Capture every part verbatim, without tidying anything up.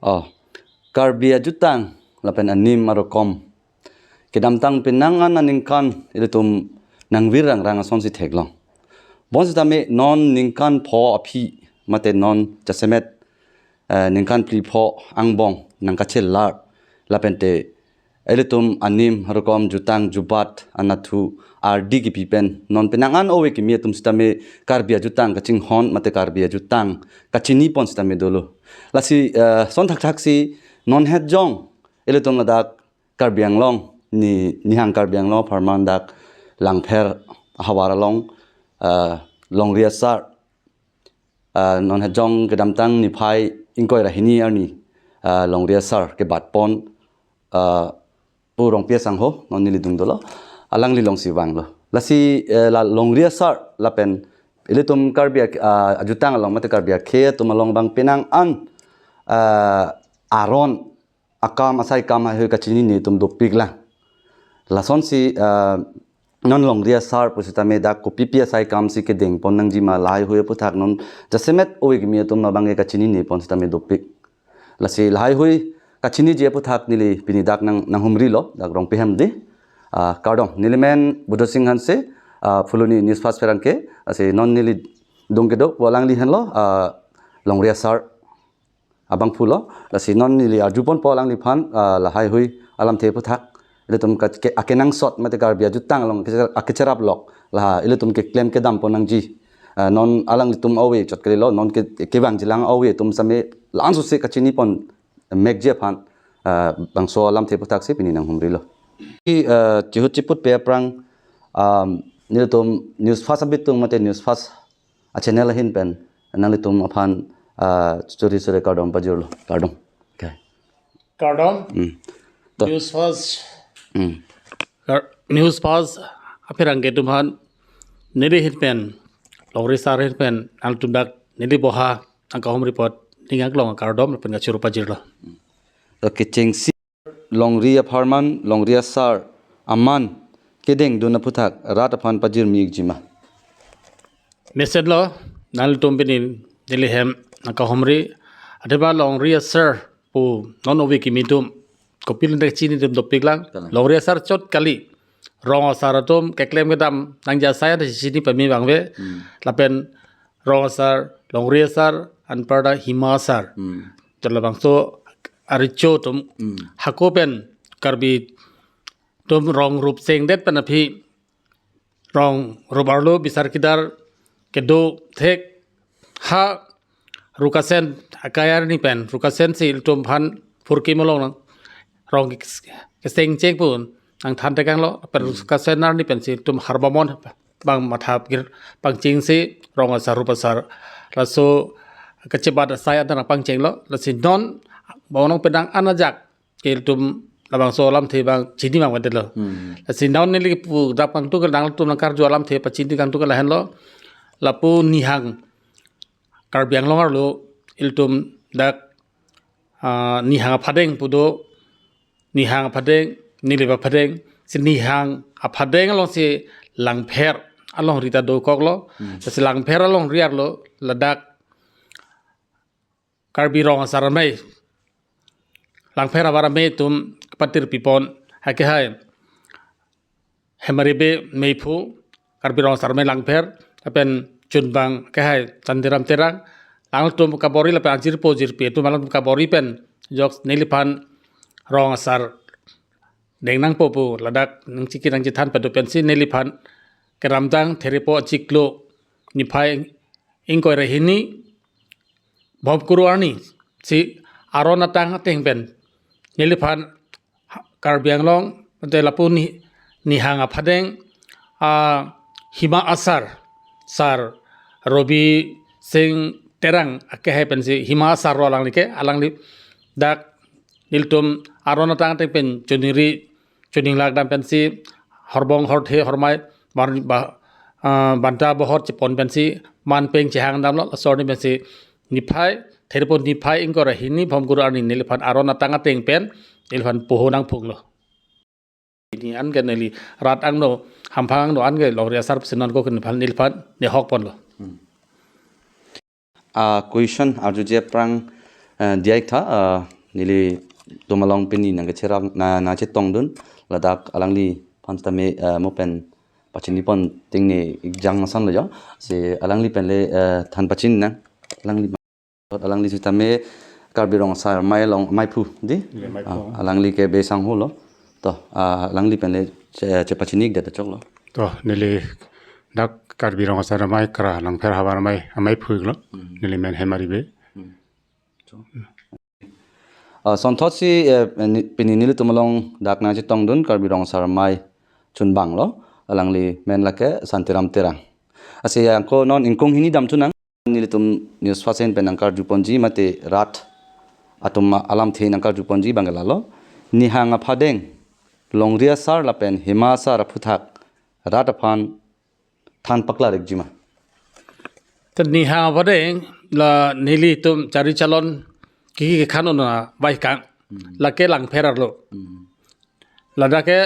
Oh, Karbi ajutang lapen anim arokom kedamtang penang an aningkan ilitum nangvir rangrang asonsi theklong. Bonsitame non ningkan pho aphi mate non jasemet, eh, ningkan phli pho angbong nangkachelar lapente ilitum anim arokom jutang jubat anatthu ardi kipi pen non penang an ove kimi atum sitame Karbi ajutang kachinghon mate Karbi ajutang kachinipon sitame dolo. Lasi, eh, son thakthaksi non het jong ilitum ladak Karbi Anglong ni, Nihang Karbi Anglong apharman dak Langpher ahavar along, eh, Longri asar, eh, non het jong kedamtang niphai ingkoi ra hini arni, eh, Longri asar kebatpon, eh, Pu Rongpi asangho non neli dungdolo, alangli alongsi vanglo. Lasi, eh, la Longri asar lapen ilitum Karbi ak-, ah, ajutang along mate Karbi akhei atum along abang penang an, ah, aron akam asai kam haihui kachinine atum dopiklang. Lasonsi, ah, non Longri asar pusitame dak kopipi asai kamsi kedengpon nangjima lahaihui aputhak non jasemet ove kimi atum abangke kachininepon sitame dopik. Lasi lahaihui kachiniji aputhak neli pini dak nang, nanghumrilo, dak Rongpi hem di. Ah, kardom, neli men Buddha Singh Hanse, ah, Phuloni News Fast pherangke, lasi non neli dung kedo pu alangli henlo, ah, Longri asar abangphulo, lasi non neli arjuponpo alangliphan, ah, lahaihui alamthe aputhak ilitum ka-, ke-, akenangsot mate Karbi ajutang along ke-, akecherap lok la ilitum keklem kedampon nangji. Ah, non alanglitum ove chot kalilo, non ke, kevangjilang ove atum sitame langsose kachinipon mekji aphan, ah, bangso alamthe aputhak si pini nanghumrilo. I, ah, chihut chiput pe aphrang, ah, nelitum News Fast abitung mate News Fast achannel ahin pen nanglitum aphan, ah, churi churi kardom pajirlo, kardom. Okay. Kardom. Hmm. To. News Fast. Hmm. Kar-, News Fast apherangke atum aphan neli ahin pen, Longri asar ahin pen, nangtum dak neli boha nangkahumri apot ning aklong kardom lapen kachuru pajirlo. To kechengsi Longri apharman, Longri asar aman kedengdun aputhak rat aphan pajirmi-ikjima? Mesenlo, nangtum pini neli hem nangkahumri, athema Longri asar pu non ove kimi atum kopilo dak chini atum dopiklang. Kalang. Longri asar chot kali, rong asar atum keklem kedam nangji asai ta chini pame abang ave. Hmm. Lapen rong asar, Longri asar, anparta Hima asar. Hmm. Chala bangso arecho atum, hmm, hako pen Karbi atum rong rup chengdet pen aphi rong rup arlo bisar kidar kedo thek ha Rukasen akai arni pen, Rukasen si ilitum aphan phurkim along nang rong kes-, keseng cheng pu nangthan tekanglo, pen, hmm, Rukasen arni pensi ilitum Harbamon abang matha gir pangchengsi rong asar rup asar laso kachebat asai anta nangpangchenglo. Lasi non bang along penang an ajak ke ilitum labangso alamthe abang chini mang wadetlo. Hmm. Lasi non neli pu dak kangtung ke nangtum nangkarju alamthe pachini kangtung ke lahenlo. Lapu Nihang Karbi Anglong arlo ilitum dak, ah, Nihang aphadeng pu do, Nihang aphadeng, Nilip aphadeng, si Nihang aphadeng alongsi Langpher alongri ta dokoklo. Hmm. Si Langpher alongri arlo ladak Karbi Rong Asar Amei, Langpher ahavar amei atum patir pipon, akehai Hemaribe Meiphu, Karbi Rong Asar Amei Langpher, lapen chunbang akehai Chandiram Terang, alangtum kabor-i lapen ajirpo jirpi atum alangtum kabor-i pen jok neliphan rong asar deng nangpo pu ladak nangchiki nangchethan pado pensi neliphan keramdang Therepo achiklo niphai ingkoi ra hini Bhomkuru arni si aron atang ateng pen neliphan Karbi Anglong, mate lapu Ni-, Nihang aphadeng, ah, Hima Asar, Sar Robi Singh Terang akehai pensi Hima Asar ro alangli ke, alangli dak nelitum aron atang ateng pen choningri choninglak dam pensi horbong horthe hormai bar-, ba-, ah, banta bohor chepon pensi man peng chehang damlo, laso arni pensi niphai, Therepo niphai ingkoi ra hini Bhomkuru arni neliphan aron atang ateng pen neliphan poho nangphunglo. Pini an ke neli rat angno, hamphang angno an ke Longri Asar si non ko ke neliphan, neliphan nehok ponlo. Hmm. Ah, question arjuji aphrang, Eh, diya ik tha, eh, nelitum along pini nangkecherap na, nangchetongdun, ladak alangliphan tame, eh, mo pen pachini pon ting ne ikjang ason lo jo. Si alangli pen le, eh, than pachini nang. Alangli, alangli sitame Karbi Rong Asar Amei along, Amei aphu, di? Ya, Amei aphu. Ah, alangli ke Besang hulo. To, ah, alangli pen le che, chepachini ik det choklo. To, neli dak Karbi Rong Asar Amei, Kra Langpher Havar Amei, Amei aphu iklo. Hmm. Neli men Hemari Bey. Hmm. Ah, sonthot si, eh, ni, pini nelitum along dak nangchetongdun Karbi Rong Asar Amei chunbang lo, alangli men lake Santiram Terang. Lasi ako non ingkung hini dam thu nang, nelitum news person pen nangkarju ponji mate rat atum alamthe nangkarju ponji abang ke lalo. Nihang aphadeng longri asar lapen hima asar aphuthak rat aphan than paklar ikji ma? Te nihang aphadeng la nelitum chari chalon kiki kekhan un avai kang. Hmm. Lake Langpher arlo. Hmm. Ladak ke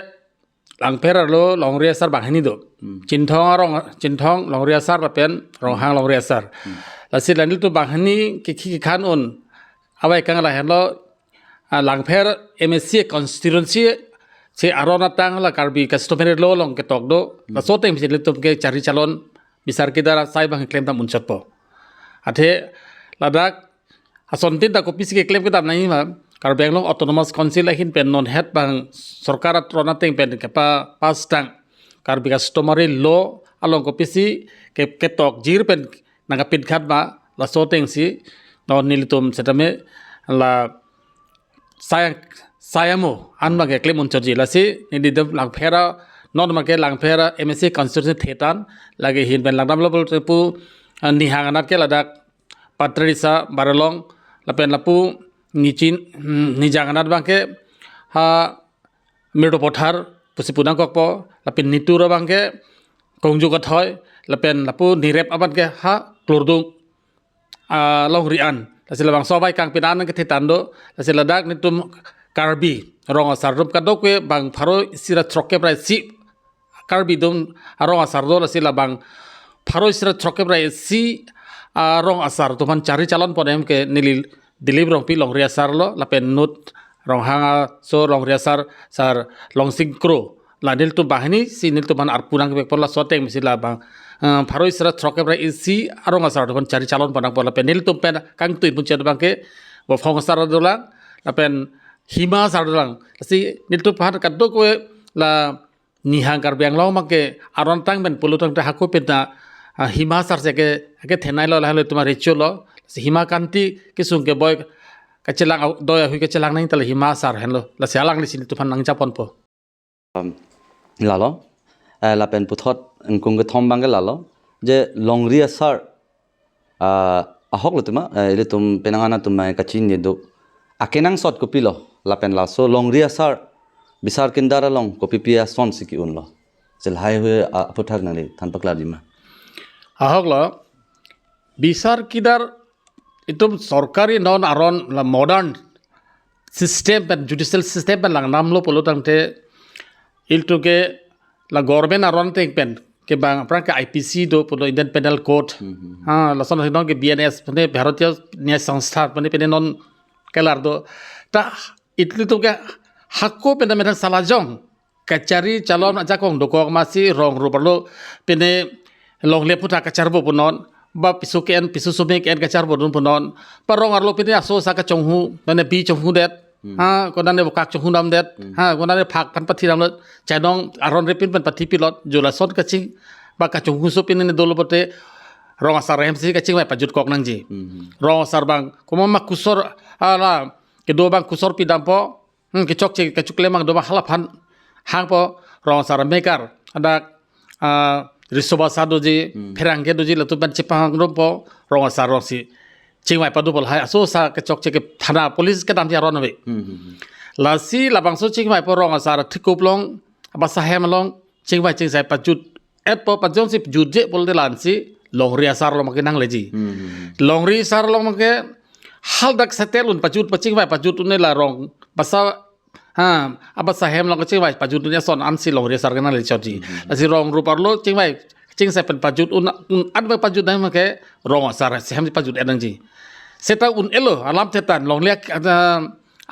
Langpher arlo longri asar banghini do. Hmm. Chinthong arong, Chinthong longri asar lapen Ronghang longri asar. Hmm. Lasi la nelitum banghini kiki kekhan un avai kang lahenlo, ah, Langpher M A C constituency si aron atang la Karbi customary law along ketok do. Hmm. Laso ateng si nelitum ke chari chalon bisar kidar asai abang klem dam unchotpo. Athe ladak asontin ta kopisi keklem kedam nangji ma, Karbi Anglong Autonomous Council ahin pen non het abang sorkar aron ateng pen kepa pass tang Karbi customary law along kopisi ke, ketok jir pen nangkapin khat ma, laso ateng si non nelitum setame la sayang, sayamo an abang keklem unchotji. Lasi nelitum Langpher a, non abang ke Langpher a M A C constituency thetan, lake ahin pen langdamlo pulote pu, ah, Nihang anat ke ladak Patrisa Baralong, lapen lapu Nichin, hmm, Nijang anat abang ke ha Mirdo Pothar pusi pu nangkokpo, lapen Nitur abang ke Kongju Kathoi, lapen lapu Nirep abang ke ha Klordung, ah, longri an. Lasi labangso avai kangpin an kethetan do, lasi ladak nelitum Karbi Rong Asar atum kadokave bang pharo isi ra throkkep ra isi Karbi atum arong asar do, lasi labang pharo isi ra throkkep ra isi arong asar atum aphan chari chalon pon hem ke neli Dilip Rongpi longri asar lo, lapen inut Ronghang aso longri asar Sar Longsing Kro. La nelitum banghini si nelitum aphan arpu nangkepek pon, laso ateng si labang, eh, pharo isi ra throkkep ra isi arong asar atum aphan chari chalon pon nangpo, lapen nelitum pen kangtui punche abang ke Bophong asar dolang, lapen Hima asar dolang. Lasi nelitum aphan kadokave la Nihang Karbi Anglong abang ke aron atang pen pulo tangte hako pen ta, ah, Hima asar si ke, ke thenei lo, lahelo atum arecho lo. Si Hima Kanti kesung keboi kachelang au-, doi ahui kachelang nangji ta la Hima asar henlo. Lasi alangli si nelitum aphan nangjaponpo. Um, lalo, eh, lapen puthot ingkung kethom abang ke lalo, je longri asar, ah, ahok lo atum, eh, ilitum penang an atum mai kachinine do. Akenangsot kopilo, lapen laso longri asar bisar kidar along kopipi ason si ke-un lo. Lahai hui, ah, aphuthak nangli than paklarji ma? Ahok lo, bisar kidar itum sorkari non aron la modern system pen, judicial system pen langdamlo pulo tangte, ilitum ke la government aron ateng pen kebang aphrang ke I P C do, pulo Indian Penal Code. Hmm, hmm, hmm. Ha, lason non ke B N S, pene Bharatiya Nyay Sanstha, pene, pene non kelar do. Ta ilitum ke hako pen ta medang salajong kachari chalon ajakong dokok masi rong rup arlo pene longle aphuthak kacharbo punon, ba piso ke-en, piso some ke-en kacharbo dun punon, ba rong arlo pene aso sa kachonghu, pene bi chonghu det, hmm, ha, konane bokak chonghu dam det, hmm, ha, konane phak aphan pathi dam det, chainong aron repin pen pathi pilot, jo lason kaching, ba kachonghu so pene dolo pote, rong asar ahem si kachingvai pajut kok nangji. Hmm. Rong asar abang, komat ma kusor, ala, kedo abang kusor pidampo, Hmm, kechokche kachokle abang do abang hala aphan hangpo, rong asar amekar, adak, ah, Risobasa doji, hmm, Pherangke doji, latum pen chepahang rompo, rong asar rong si chingvai padu pol hai, aso sa kechokche ke thana police kedamji aron ave. Hmm, hmm, hmm. Lasi labangso chingvaipo rong asar thikup along, abasa hem along, chingvai chingsai pajut etpo, pajutsi jutje pulote la-an si longri asar along abang ke nangleji. Hmm, hmm, hmm. Longri asar along abang ke haldak setel un pajut, pachingvai pajut un la rong basa, ha, abasa hem along kachingvai pajut un ason an si longri asar ke nangle chotji. Hmm, hmm, hmm. Lasi rong rup arlo chingvai chingsai pen pajut un, un-an abang pajut nang abang ke rong asar si hem pajut et nangji. seta un-elo alam thetan longle ak-, ah,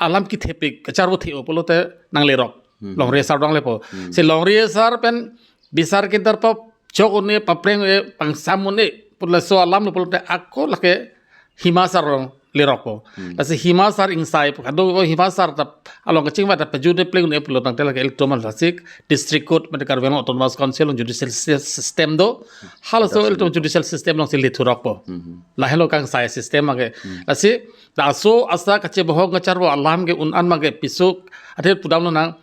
alam kethepik kacharvo the-o pulote nanglerok. Hmm. Longri asar dong lepo. Hmm. Si longri asar pen bisar kedar pa chok un-e, papreng un-e, pangsam un-e pu laso alam lo pulote ako lake Hima asar along lerokpo. Hmm. Lasi Hima asar ingsai pu kado Hima asar ta along kachingvai ta pajut-e pleng un-e pulo tangte lake ilitum an lasi district court mate Karbi Anglong Autonomous Council along judicial sy-, system do. Halaso ilitum judicial system alongsi lethurokpo. Hmm. Lahelo kangsai system ake. Hmm. Lasi laso asa kachebohong kacharvo alam ke un-an abangke piso athe pudamlo nang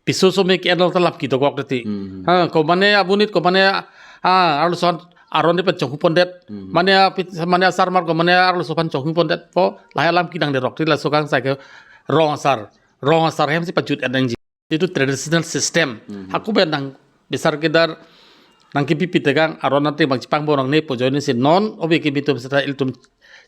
piso some ke-en along ta lam kedokok titi. Hmm. Ha, komane abunit komane, ah, arloso aphan aron ni pen chonghu pondet. Hmm. Mane apit, mane asarmar komane arloso aphan chonghu pondet po lahai alam kedang derok ti laso kangsai ke rong asar. Rong asar hemsi pajut-et nangji. Itu traditional system. Hmm. Hako pen nang bisar kedar nangkepi pitekang aron ante bang chepangbo nangne pu ajoine si non obi kimi atum seta ilitum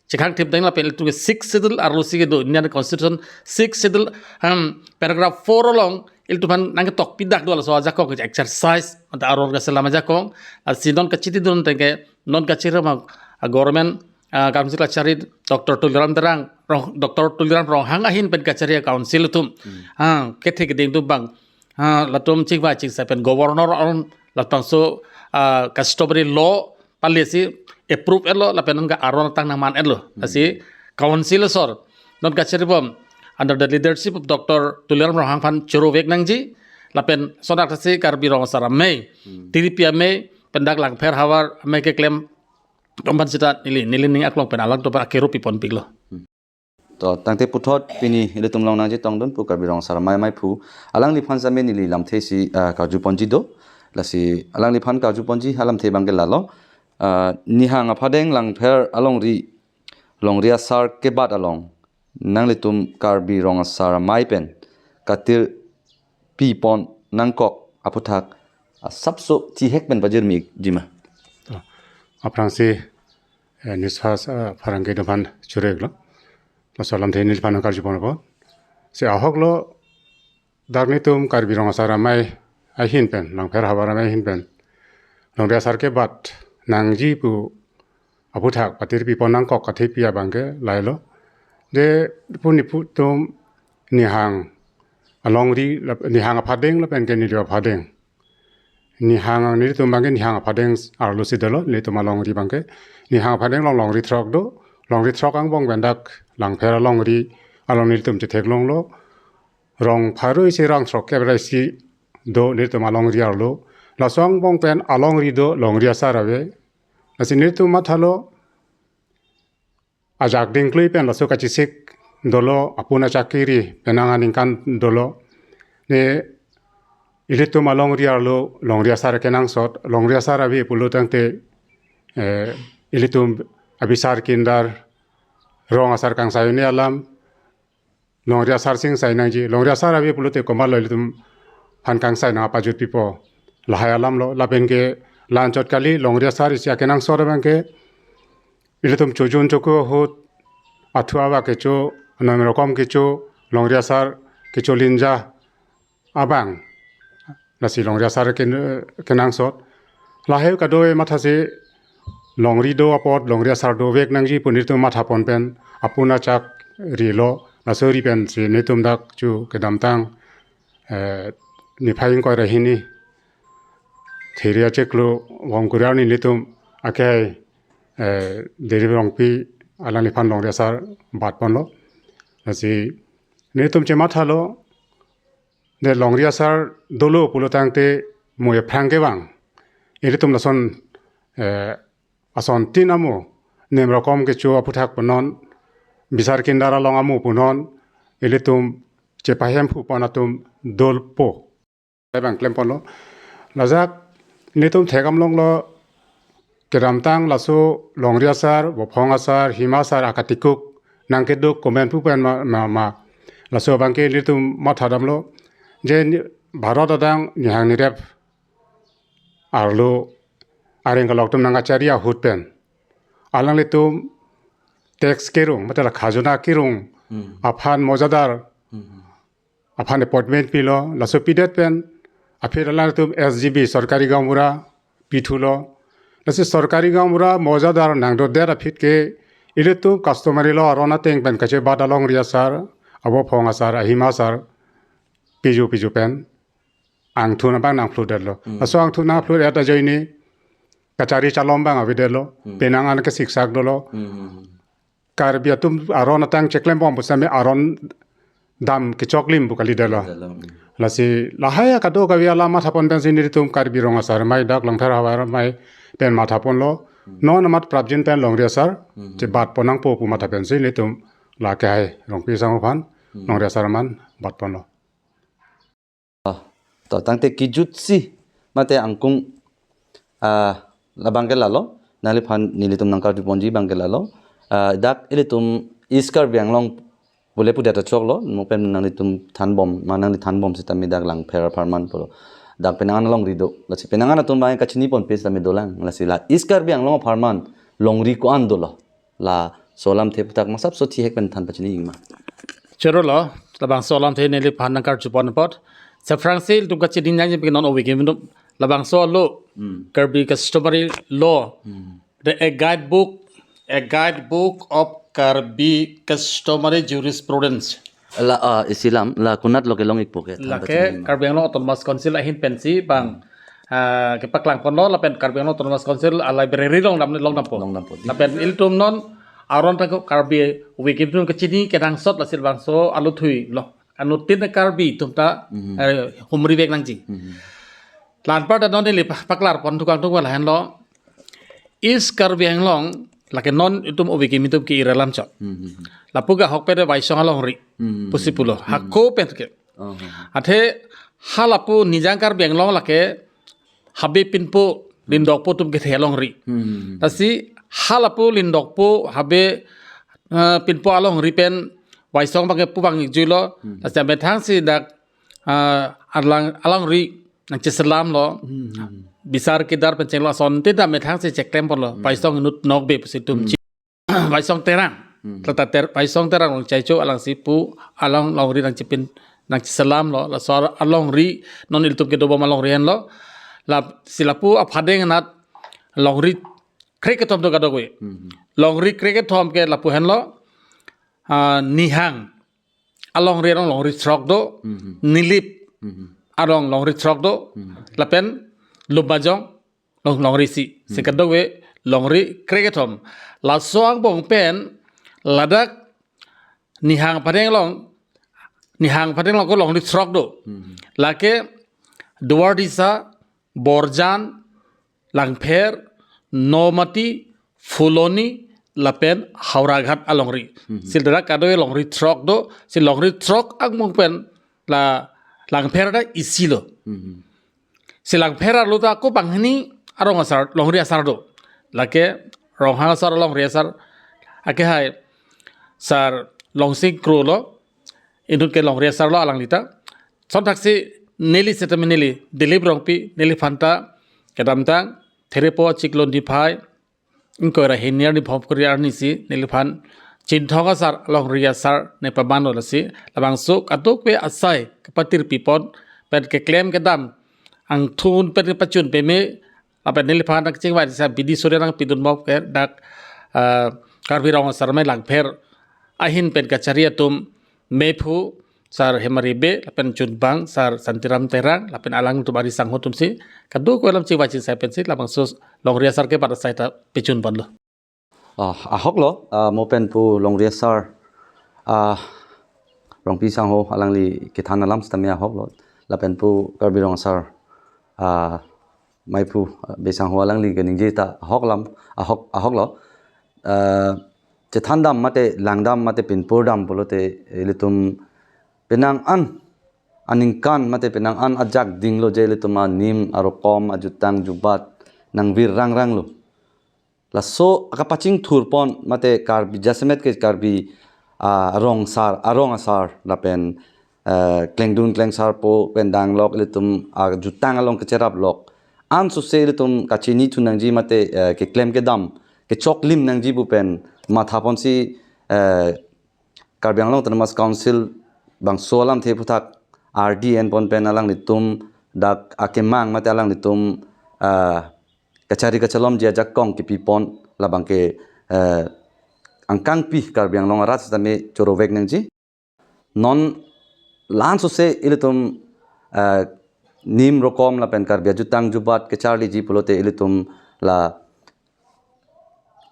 chekhang thip deng lapen ilitum ke Sixth Schedule arlosi kedo Indian Constitution Sixth Schedule, hmm, paragraph four along ilitum aphan nangketok pidak do laso ajakong exercise mate aron kaselam ajakong. Lasi non kachiti dun tangke non kachiri ma, ah, government, ah, council kachari Doctor Tuliram Terang, Rong-, Doctor Tuliram Ronghang ahin pen kachari council atum. Hmm. Ah, kethe keding atum bang. Ah, latum chingvai chingsai pen governor along labangso, ah, customary law palisi approve-etlo lapen non ke aron atang nangman-etlo. Hmm. Lasi council asor non kachiri bom under the leadership of Doctor Tuliram Ronghang aphan chorovek nangji lapen sonak thasi Karbi Rong Asar Amei, Hmm. Tiripi Amei, pen dak Langpher Havar Amei keklem atum aphan seta neli, neli ning aklong pen alangtum aphan akero piponpiklo. To tangte puthot pini ilitum along nangchetongdun pu Karbi Rong Asar Amei Amei aphu alangliphan same neli lamthe si, ah, karjuponji do. Lasi alangliphan karjuponji alamthe abangke lalo. Ah, Nihang Aphadeng Langpher alongri longri asar kebat along nanglitum Karbi Rong Asar Amei pen katir pipon nangkok aphuthak asapso chihek pen pajirmi-ikji ma? To, aphrangsi, eh, News First, eh, pherangke atum aphan choriklo. Laso alamthe neliphan karjuponpo. Si ahoklo dak netum Karbi Rong Asar Amei ahin pen, Langpher Havar Amei ahin pen longri asar kebat nangji pu aphuthak patir pipon nangkok kathepi abangke lahelo. Je puni pu atum Nihang alongri lap-, Nihang Aphadeng lapen ke Nihang Aphadeng. Nihang nelitum abangke Nihang Aphadeng arlosi dolo, nelitum alongri abangke. Nihang Aphadeng along longri throk do, longri throk angbong pen dak Langpher alongri along nelitum chetheklonglo. Rong pharo isi rong throkkep ra isi do nelitum alongri arlo. Laso angbong pen alongri do, longri asar ave. Lasi nelitum mathalo ajak dingklui pen laso kachesik dolo, apun achak kiri penang aningkan dolo. Ne ilitum alongri arlo longri asar kenangsot, longri asar ave pulo tangte, eh, ilitum abisar kindar rong asar kangsai un-e alam, longri asar si ingsai nangji, longri asar ave pulote komatlo ilitum aphan kangsai nangpajut pipo, lahai alamlo, lapen ke la-anchot kali, longri asar isi akenangsot abangke ilitum chojun choku ahut, athu ava kecho, non rokom kecho, longri asar kecho linja abang. Lasi longri asar ken-, kenangsot. Lahai kado-e mathasi longri do apot, longri asar dovek nangji pu nelitum mathapon pen apun achak rilo, laso ri pensi nelitum dak chu kedamtang, eh, niphai ingkoi ra hini Thiri achiklo Vomkuri arni nelitum akhei, eh, Dilip Rongpi alangliphan longri asar batponlo. Lasi nelitum chemathalo, de longri asar dolo pulo tangte mo ephrang kevang ilitum lason, eh, asontin amo, nem rokom kecho aphuthak punon, bisar kindar along amo punon, ilitum chepahemphu pon atum dolpo. Bang klemponlo. Lajak nelitum thekdam longlo, kedamtang laso longri asar, bophong asar, hima asar akatikuk nangkeduk komenpu pen ma, ma, ma. Laso abangke nelitum mathadamlo. Je ni-, Bharat adang Nihang Nirep arlo areng kelok atum nangkachari ahut pen alanglitum tax kerung, mate la khajona kerung, Hmm. aphan mojadar Hmm. aphan appointment pilo, laso pidet pen aphi alanglitum S G B, Sorkari Gaonbura pithulo. Lasi Sorkari Gaonbura mojadar nangdodet aphi ke Ilitum customary law aron ateng pen kachebat alongri asar, abo phong asar, ahima asar, piju piju pen angthun abang nangphludetlo. Hmm. Laso angthun nangphludet ajoine kachari chalom abang avedetlo. Hmm. Penang an kesiksak dolo. Hmm. Karbi atum aron ateng cheklembom pusitame aron dam kechoklim pu kalidetlo. Kalidetlo, hmm. Lasi lahai kadokave alam mathapon pensi nelitum Karbi Rong Asar Amei dak Langpher Havar Amei pen mathaponlo. Hmm. Non amat prapjin pen longri asar, hmm, chebatpon nangpo pu matha pensi nelitum lake hai Rongpi Sangho aphan, hmm, longri asar aman batponlo. To tangte kejutsi mate angkung, ah, labang ke lalo, nangliphan nelitum nangkarjuponji abang ke lalo. Ah, dak ilitum East Karbi Anglong pule pudet achoklo, mo pen nanglitum thanbom, ma nangli thanbom sitame dak Langpher apharman pulo. Dak penang an longri do, lasi penang an atum abang kachiniponpe sitame dolang, lasi la East Karbi Anglong apharman longri ko-an dolo. Laso alamthe aputhak masapso thihek pen than pachini ingma. Chorolo, labangso alamthe neliphan nangkarjupon apot. Saphrangsi ilitum kachini nangji pen non ove kimi dum. Labangso alo, hmm, Karbi customary law. Hmm. The a guidebook, a guidebook of Karbi customary jurisprudence. La, ah, isi alam, la konatlo kelong-ikpo ke, than lake pachini ingma. Karbi Anglong Autonomous Council ahin pensi abang, ah, kepaklangponlo lapen Karbi Anglong Autonomous Council a library along dam, longdampo. Longdampo. Lapen ilitum non aron ateng Karbi ove kimi dum kachini kenangsot lasi labangso alo thuilo. Anuttin Karbi atum ta, mhm, eh, humrivek nangji. Mhm. La anparta non neli pa-, paklarpon thukang thukang lahenlo. East Karbi Anglong, lake non itum ove kimi atum ke-ir alam chot. Hmm, hmm, hmm. Lapu ke ahokpet Waisong alongri, hmm, pusi pulo. Hmm. Hako pen ke. Oh, hmm, hmm. Athe halapu Nijang Karbi Anglong lake Habe Pinpo Lindokpo atum kethe alongri. Hmm, hmm, hmm. Lasi halapu Lindokpo Habe, eh, Pinpo alongri pen Waisong abang ke pu abang juilo. Hmm. Lasi amethang si dak, eh, alang, alongri nangcheselamlo. Hmm, hmm, hmm. Bisar kidar pen chenglo asonte ta amethang si cheklemponlo. Hmm. Waisong inut nokbe pusi itum, hmm, chi-, Waisong Terang. Hmm. Tata Ter-, Waisong Terang along chaicho alangsi pu along longri nangchepin nangcheselamlo. Laso alongri non ilitum kedobom alongri henlo. Lasi lapu aphadeng anat longri krekethom do kadokave. Hmm, hmm. Longri krekethom ke lapu henlo. Ah, Nihang alongri along longri throk do, mhm, Nilip, mhm, along longri throk do, mhm, lapen Lumbajong along longri isi, mhm, si kadokave longri krekethom. Laso angbong pen ladak Nihang aphadeng along, Nihang aphadeng along ko longri throk do. Mhm. Lake Duardisa, Borjan, Langpher, Nomati, Phuloni, lapen Howraghat alongri. Mhm. Si ladak kadokave longri throk do, si longri throk angbong pen la Langpher ta isilo. Mhm. Si Langpher arlo ta ako banghini arong asar, longri asar do. Lake Ronghang asar alongri asar, ake hai Sar Longsing Kro lo, inut ke longri asarlo alangli ta. Sonthak si neli sitame neli Dilip Rongpi, neliphan ta kedamtang Therepo achiklo niphai ingkoi ra hini arni phongkuri arni si neliphan Chinthong asar alongri asar ne pamanlo, lasi labangso kadokave asai kepatirpipon pen keklem kedam angthun pen pachun peme lapen neliphan nangchingvai sa bidi sore nangpidun mok ke dak, eh, Karbi Rong Asar Amei Langpher ahin pen kachari atum mephu Sar Hemari Bey, lapen chunbang Sar Santiram Terang, lapen alangtum ari sangho atum si kadokave alam chingvai chingsai pensi labangso longri asar kebat asai ta pachunponlo. Ah, ahoklo, ah, mo pen pu longri asar, ah, Rongpi Sangho alangli kethan alam sitame ahoklo, lapen pu Karbi Rong Asar, ah, Meiphu, ah, Bey Sangho alangli keningje ta ahok alam, ahok, ahoklo. Ah, chethandam mate langdam mate pinpurdam pulote ilitum penang an aningkan mate penang an ajak dinglo je ilitum anim arokom ajutang jubat nangvir rangranglo. Laso akapachingthurpon mate Karbi jasemet ke Karbi, ah, arong asar, arong asar lapen, eh, klengdun klengsarpo pen danglok ilitum ajutang along kecheraplok. Ansose ilitum kachinithu nangji mate, eh, keklem kedam kechoklim nangji pu pen mathaponsi, eh, Karbi Anglong Autonomous Council bangso alamthe aphuthak R D enpon pen alanglitum dak akemang mate alanglitum, ah, kachari kachalomji ajakong kepipon labang ke, eh, angkangpi Karbi Anglong arat sitame chorovek nangji. Non la-an sose ilitum, ah, nim rokom lapen Karbi ajutang jubat kecharliji pulote ilitum la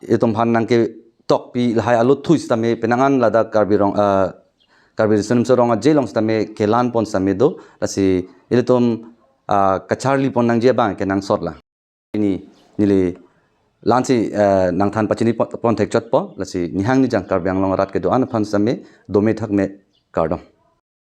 ilitum aphan nangketokpi lahai alutthu sitame penang an ladak Karbi Rong, ah, Karbi Riso Nimso Rong Aje along sitame kelan pon sitame do, lasi ilitum, ah, kacharli pon nangji abang kenangsot la. Pini neli la-ansi, ah, nangthan pachini pon, pon thekchot po, lasi nihang nijang Karbi Anglong arat kedo-an aphan sitame dome thakme, kardom.